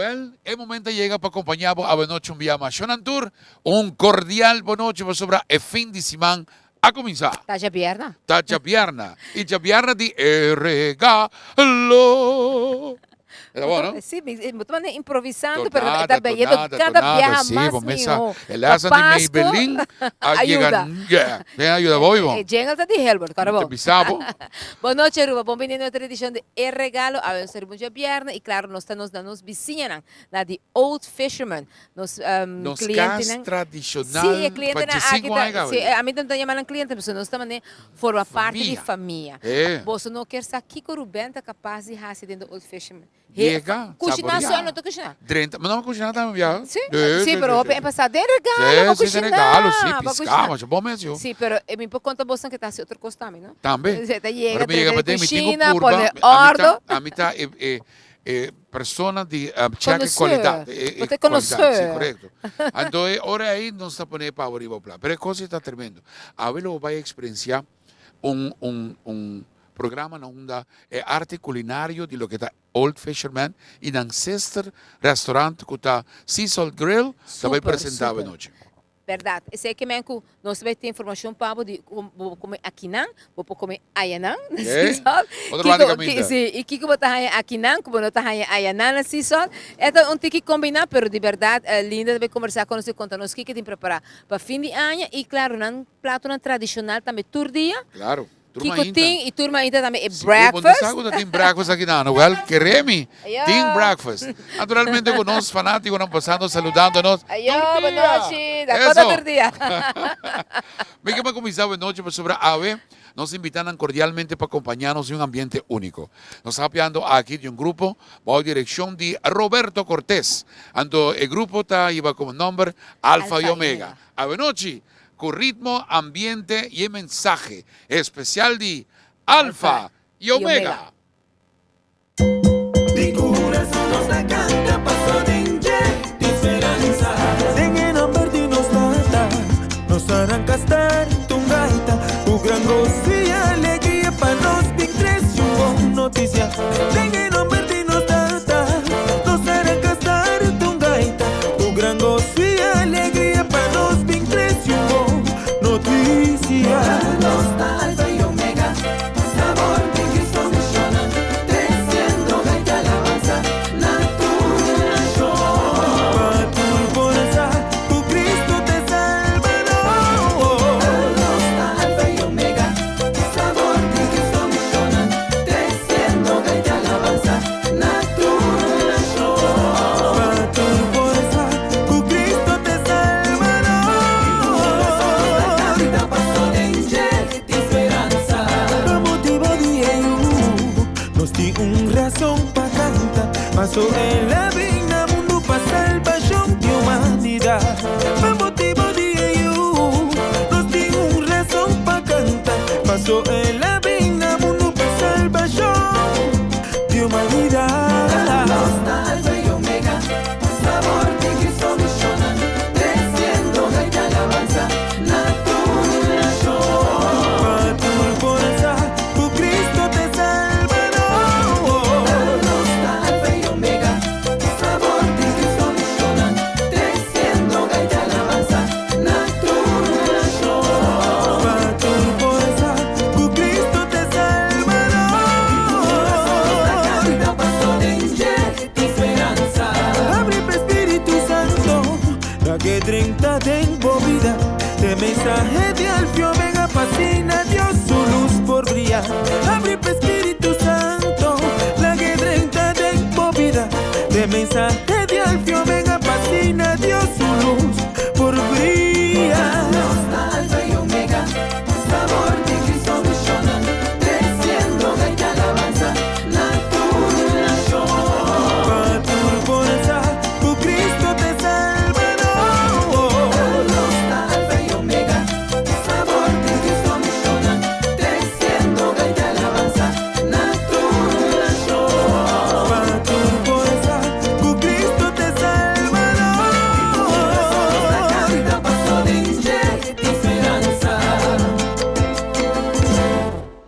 Wel, e momento a yega pa acompaña bo awenochi un bia mas. Shonan tur, un cordial bonochi pasobra e fin di siman a cuminsa. Ta djabierna. Ta djabierna. Y djabierna di e regalo. E ta bon, no? Sí, bo ta manda improvisando, pero e ta bayendo cada biaha mas miho. E lesan di Maybelline a yega, yeah, den ayuda bo, bon. E jingle ta di Hilbert, kòrda bo. Mi ta bisa bo. Bon nochi Aruba, bon bini na otro edicion di E Regalo. Awe nos ta riba un djabièrnè y claro nos ta nos na nos bisiñanan na di Old Fisherman. Nos Nos kas clientenan. tradicional Sí, e pa clientenan aki diesinco ta, aña sí, caba. ami ta yama nan cliente pasobra nos ta manera forma parti di Famia. famia. E. Boso no kier sa kico Ruben ta capas di haci den The Old Fisherman. He, Yega, cushiná saboreá. so, no ta cushiná. Drenta, ma no cushiná tambe bia. Sí, Sí, sí, sí, pero sí, hopi sí. e pasá den regalo, Sí, bo sí, den cushiná, regalo, sí, bo piská, cushiná. masha bon mes yo. Sí, pero mi por conta boso que ta haci otro cos tambe, no? Tambe. Ta yega, Ora mi yega drenta pa den den, mi tin ku cushina, purba, pone mi a mi ta, ordo. a mi ta e, e, e persona di check e Connoisseur. cualidad, e, Bo e ta cualidad, sí, connoisseur. correcto. Anto e ora ei nos ta pone e pavo riba plat. Pero e cos ei ta tremendo. Awe lo bo bai experiencia un, un, un programa na unda e arte culinario di loke ta Old Fisherman y nan sister restaurant cu ta Sea Salt Grill ta bay Super, presenta super. awenochi. Berdad. Esey ke men cu nos bay tin informacion pa bo di con bo por come akinan, bo por come ayanan na Sea Oké. Salt. Otro banda Kico, caminda. si, y kico bo ta haya akinan cu bo no ta haya ayanan na Sea Salt. E ta un tiki combina, pero di berdad Linda ta bay combersa cu nos y conta nos kico tin prepara pa fin di aña y claro nan platonan tradicional tambe tur dia. Claro. Tur Kiko mainta. tin y tur mainta tambe e Sigur, bo no breakfast. sa ku ta tin breakfast aki nan. Wel, kere mi, Ayo. tin breakfast. Naturalmente ku nos fanatikonan pasando saludando nos. Ayo, Tur bon dia! nochi. Dakota Eso. tur dia. Mi ke pa kuminsá awe nochi pasobra awe nos invita nan kordialmente pa kompañá nos den un ambiente úniko. Nos ta hapiando aki di un grupo bou direkshon di Roberto Cortes. Anto e grupo ta hiba komo nòmber Alfa y Alfa y Omega. Omega. Awe nochi Ku ritmo, ambiente i e mensahe espesial di Alfa i Omega. Di kurason nos ta kanta paso den dje tin speransa. Den e nomber di nos Tata nos ta ranka start un gaita. Ku gran goso i alegria pa nos bin trese un bon notisia. Den e nomber di nos Tata nos ta ranka start un gaita. Ku gran goso i alegria pa nos bin trese un bon notisia. Nos ta Alfa i Omega, sabor di Cristo misionan, tresiendo gaita alabansa na tur nashon. Pa tur por sa ku Cristo ta e Salbador. Nos ta Alfa i Omega, sabor di Cristo misionan, tresiendo gaita alabansa na tur nashon. Pa tur por sa ku Cristo ta e Salbador. Pa motibo di e Yu, nos tin un rason pa kanta. Paso el a bin na mundu pa salbashon di humanidat. Pa motibo di e Yu, nos tin un rason pa kanta. Paso el a bin na mundu pa salbashon di humanidat. Nos ta Alfa y Omega, sabor di Cristo misionan, treciendo gaita alabanza na tur nashon. Pa tur por sa ku Cristo ta e Salbador. Nos ta Alfa y Omega, sabor di Cristo misionan, treciendo gaita alabanza na tur nashon. Pa tur por sa ku Cristo ta e Salbador. Abri pa Spiritu Santo, pa ke drenta den bo bida. Te mensahe di Alfa y Omega pa asina Dios su luz por bria. Abri pa Spiritu Santo, la ke drenta den bo bida. Te mensahe di Alfa y Omega.